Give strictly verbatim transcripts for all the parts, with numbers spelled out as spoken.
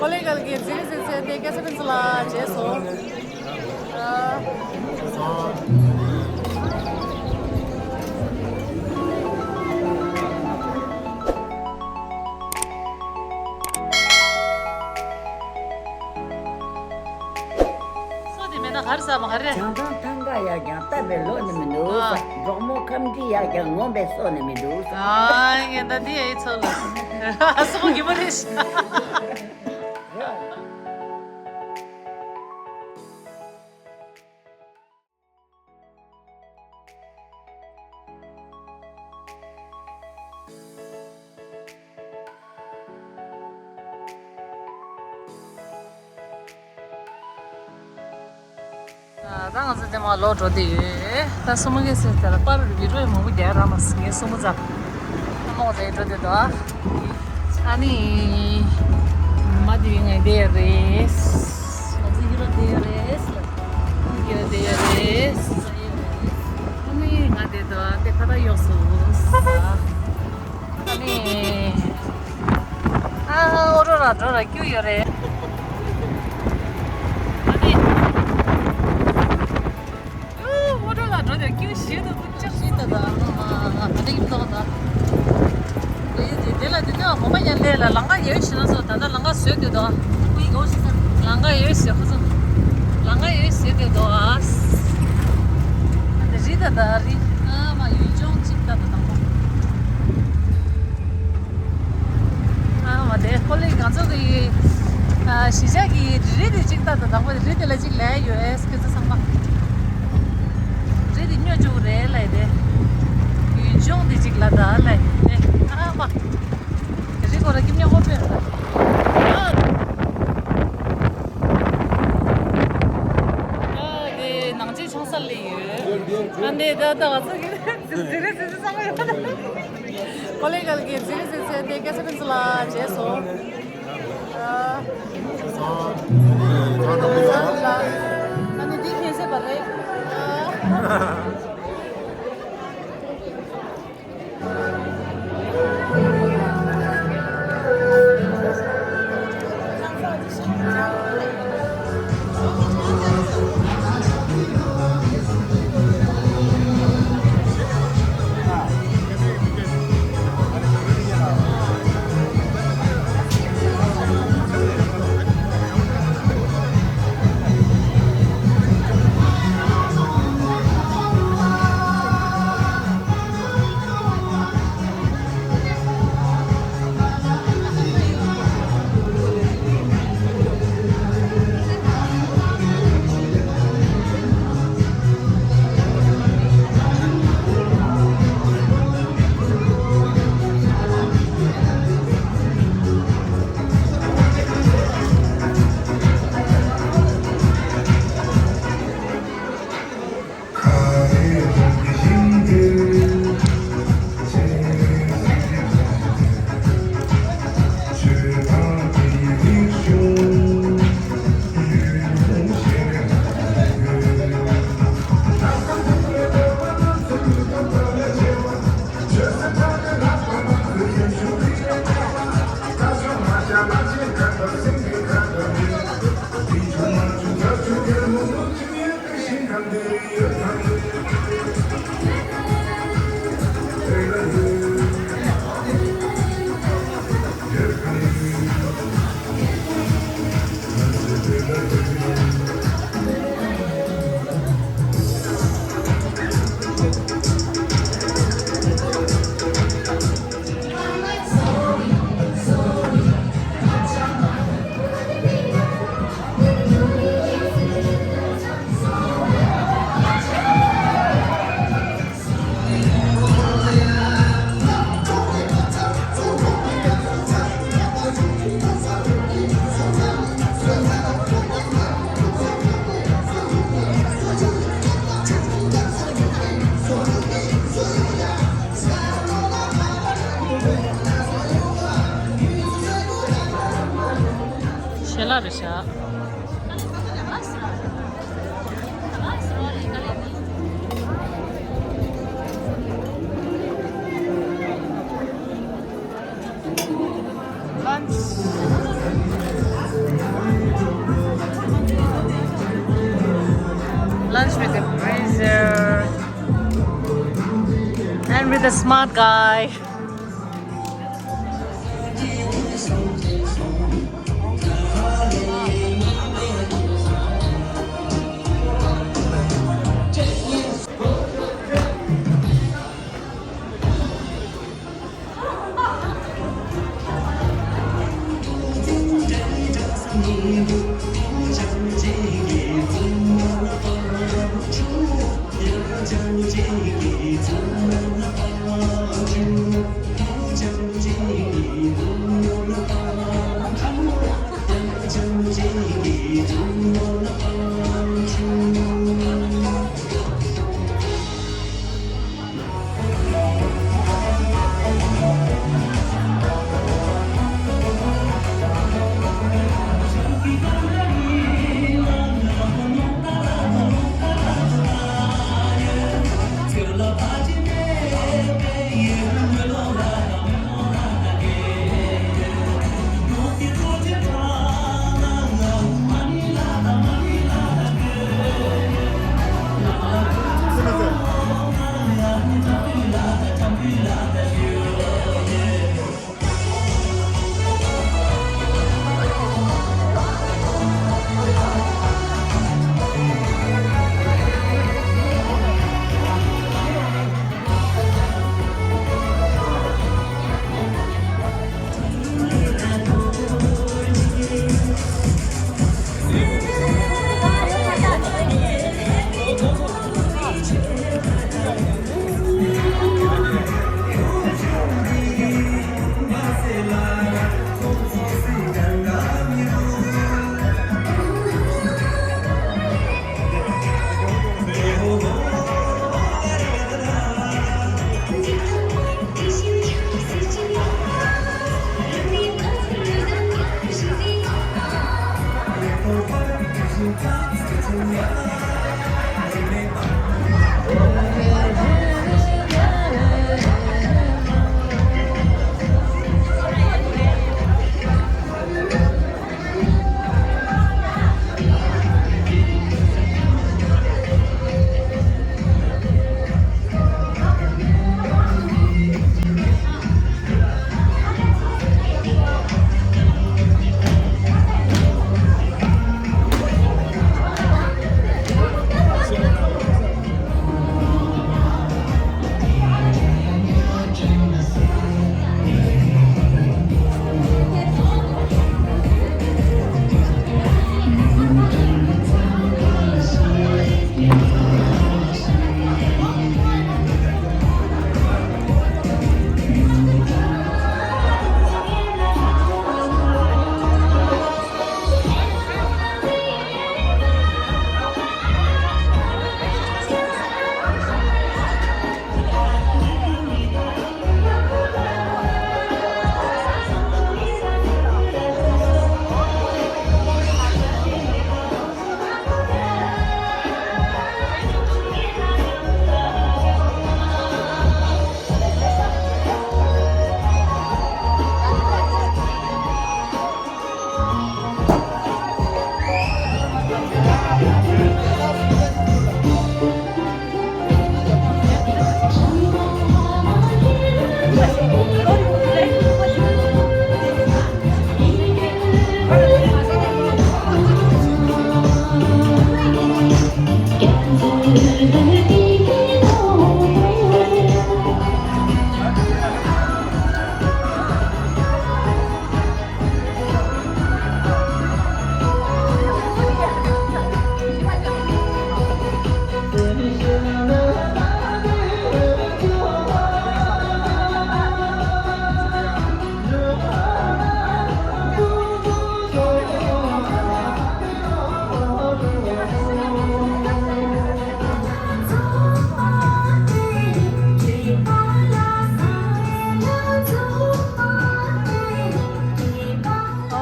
ཀོ་ལེ་གལ་གྱི་རྫི་རི་རྫི་ཚེ་དེ་སྐྱ་ས་ཕུན་ཚོགས་ལ་བྱས་སོང་། སོ་དེ་མེད་ན་ག་རེ་ཟ་མ་ག་རེ། བྱང་ཐང་ཐང་ག་ཡག་ཀྱང་བཏབ་པའི་ལོ་ནི་མི་འདུག་ཨ། འབྲོག་མོ་ཁམས་འདི་ཡག་ཀྱང་ངོམ་པའི་སོ་ནི་མི་འདུག་ཨ། ངས་ད་འདི་ཡ་ཡི་ཚོགས་ལ་སོ་གི་མ་རེད། ད་ང་ཚོ་དེ་མ་ལོག་འགྲོ་དེ་ཡོད། ད་སོ་མོ་གེ་སེ་དེ་ལ་པར་བི་རོ་མང་པོ་རྒྱག་ར་མ་སི་ངས་སོ་མོ་ཛ་ཨ་མོ་ཛ་ཡི་འགྲོ་དེ་དོ། ཨ་ནི་མ་དེ་ངས་དེ་རེད། ང་ཚོ་ཡི་རོ་དེ་རེད། ཡི་རོ་དེ་རེད། ཨ་ནི་ང་དེ་དོ་དེ་ཁ་ད་ཡོག་སོ། ཨ་ནི། ཨ་ཨོ་རོ་ར་འགྲོ་ར་སྐྱུ་ཡོད་རེད། ཨ་ནི། ཨོ་རོ་ར་འགྲོ་ར་སྐྱུ་ཞེ་ད་ཀུན་ཅག་ཞེ་ད་ད་ཨ་ནི་ཡིན་ཏོག་ད། དེ་དེ་ལ་དེ་ནས་གོམ་པ་ཡར་སླེབས་ལ་ལམ་ཁ་ཡོད་ཤི་ན་སོ་ད་ལྟ་ལམ་ཁ་བཟོས་དུས་དོ། ལམ་ཁ་ཡོད་ཤི་ཁོ་ཚོ། ལམ་ཁ་ཡོད་ཤི་དུས་དོ་ཨ། ཨ་ནི་རི་ད་ད་རི་ཨ་མ་ཡུལ་ལྗོངས་གཅིག་ད་ད་དང་པོ། ཨ་མ་དེ་ཀོ་ལེ་ང་ཚོ་གི་ཨ་གཞིས་ཆགས་ཀྱི་རི་དེ་གཅིག་ལྟ་དང་དང་པོ་རི་དེ་ལ་གཅིག་ལས་ཡོད་ཨེ་སྐད་ཆ་ཚང་མ། རི་དེ་སྨྱོ་བཅུག་རེད་ལས་དེ། ཡུལ་ལྗོངས་དེ་གཅིག་ལ་ད་ལས་དེ་ཨ་མ། རི་སྐོར་ལ་ཀི་མཉམ་ཧོ་པེ་རེད། ཨ་དེ་ནང་ཆེན་ཆང་ས་ལས་ཡོད། ཨ་འདི་ད་ད་ང་ཚོ་གི་ཟི་རི་ཟི་རི་ཚང་མ་ཡོད། ཀོ་ལེ་གལ་གྱི་རྫི་རི་རྫི་ཚེ་དེ་སྐྱ་ས་ཕུན་ཚོགས་ལ་བྱས་སོང་། ཨ་ནི་འདི་ཁྱེད་ཚེ་བ་རེད། ཞལ་ལག་རེད་ཤག Lunch. The smart guy.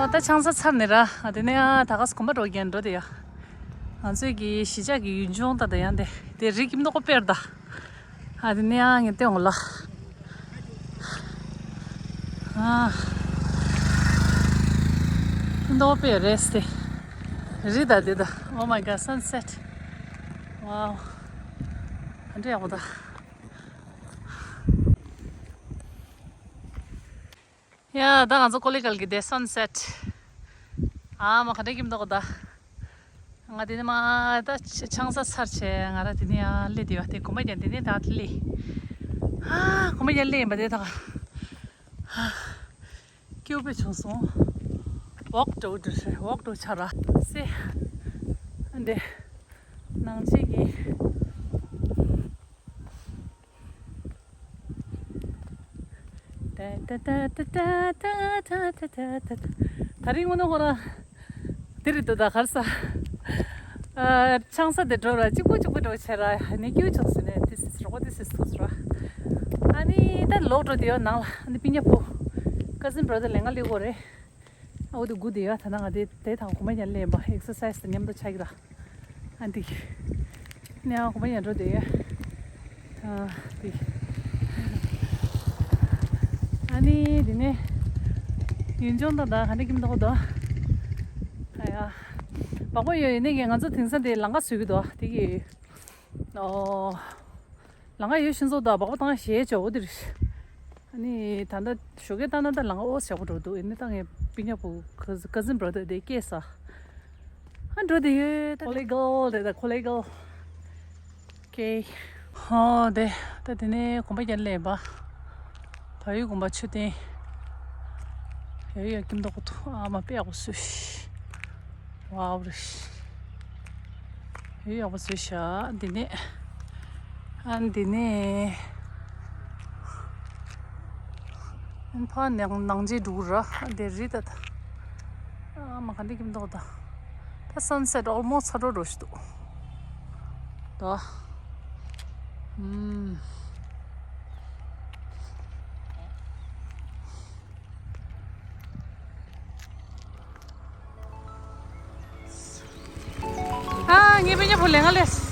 ཨོ། ད་ཆང་ས་ཚར་ནས་ར། ཨ། དེ་ནས་ཨ་ད་ག་སེ་གོམ་པ་འགྲོ་གིན་འགྲོ་དེ་ཡ། ང་ཚོས་ཀྱི་གཞིས་ཆགས་ཀྱི་ཡུལ་ལྗོངས་ད་ད་ཡང་དེ་དེ་རི་ཀིམ་ནོ་ཀོ་པེར་ད། ཨ། དེ་ནས་ཨ་ངས་བསྟན་འོང་ལ། ཨ། ཀིམ་ནོ་ཀོ་པེར་རེད་དེ། རི་ད་དེ་ད། Oh my God, sunset. Wow. ཨ་འདྲ་ཡག་པོ་ད། ཡ་ད་ང་ཚོ་ཀོ་ལི་གལ་གྱི་དེ་སན་སེཊ། ཨ་མ་ག་འདྲ་ཀྱིམ་འདུག་ད། ང་དེ་ནས་མ་ད་ཆང་ས་ཚར་བྱས་ང་ར་དེ་ནས་ཡར་སླེབས་བསྡད་ཡོད། དེ་གོམ་པ་རྒྱག་དེ་ནས་ད་སླེབས། ཨ་གོམ་པ་རྒྱག་སླེབས་ཡིན་པ་དེ་ད། སྐྱིད་པོ་བྱུང་སོང་། ཝོག་འགྲོ་འགྲོ་ཝོག་འགྲོ་ཆ་ར་སེ། འདི་ནང་ཆེ་གི། ད་རིང་ངོ་ནོ་ཁོ་ར་དེ་རེད་འདུག་ད་གར་ས། ཨ་ཆང་ས་དེ་འགྲོ་ར་གཅིག་པུ་གཅིག་པུ་འགྲོ་བྱས་ར་ནི་སྐྱིད་པོ་བྱུང་ཟེར་ནས་དེ་སིས་རོགས་དེ་སིས་ཐུག་ཟེར་བ། ཨ་ནི་ད་ལོག་འགྲོ་དེ་ཡོད་ནང་ལ་ཨ་ནི་པི་ཉ་པོ། ཀ་ཛིན་བྷ་ར་དར་ལས་ང་ལས་གོ་རེད། ཨ་འོ་དེ་སྒུག་དེ་ཡོད། ད་ནང་ང་དེ་དེ་དང་གོམ་པ་རྒྱག་ལེན་པ་ཨེག་སར་སའིས་དང་མཉམ་དུ་ཆགས་ཀྱི་ར། ཨ་འདི། ནས་ཨ་གོམ་པ་ཡང་འགྲོ་དེ། ཨ་འདི། ཨ་ནི་འདི་ནས། ཡུན་ཅུང་དང་ད་ག་འདྲ་ཀྱིན་འདུག་དོ། ཨ་ཡ། བག་པ་ཡོད་ཡིན་ནི་གི་ང་ཚོ་དེང་སང་དེ་ལམ་ཁ་བཟོས་ཀྱི་འདུག་དེ་གི། ཨོ། ལམ་ཁ་ཡོད་ཤིན་ཚོགས་དང་བག་པ་བཏང་ཞེས་བྱ་བོ་དེ་རེད། ཨ་ནི་ད་ལྟ་ཞོགས་ཀས་བཏང་ན་ད་ལམ་ཁ་ཨོ་ཞེ་པོ་འགྲོ་འདུག་ཨ་ནི་ད་ངའི་པི་ཉ་བུ་ཀ་ཛིན་བྷ་ར་དར་དེ་སྐྱེས་ས། ཨ་འགྲོ་དེ་ཡོད་ད་ཀོ་ལི་གལ་དེ་ད་ཀོ་ལི་གལ། ཀེ། ཧོ་དེ་ད་དེ་ནས་གོམ་པ་རྒྱག་ལེན་པ། བལ་ཡུལ་དགོན་པ་མཆོད་རྟེན། ཡ་ཡ་ཀིམ་ཏོག་ཐུ་ཨ་མ་དཔེ་ཡག་པོ་བཟོས་ཤག་ཝའོ་རེ། ཡ་ཡག་པོ་བཟོས་ཤག་འདི་ནས། ཨ་འདི་ནས། ཨ་ཕ་ནང་ནང་རྗེས་འགྲོ་གི་ར་ཨ་འདི་རི་ད་ད། ཨ་མ་ག་འདི་ཀིམ་ཏོག་ད། ད་སན་སེཊ་ཨོལ་མོ་སི་ཊི་ཚར་འགྲོ་འགྲོ་ཞིག་འདུག་ད། ཨུམ། ཨ་ངའི་པི་ཉ་བུ་ལས་ང་ལས།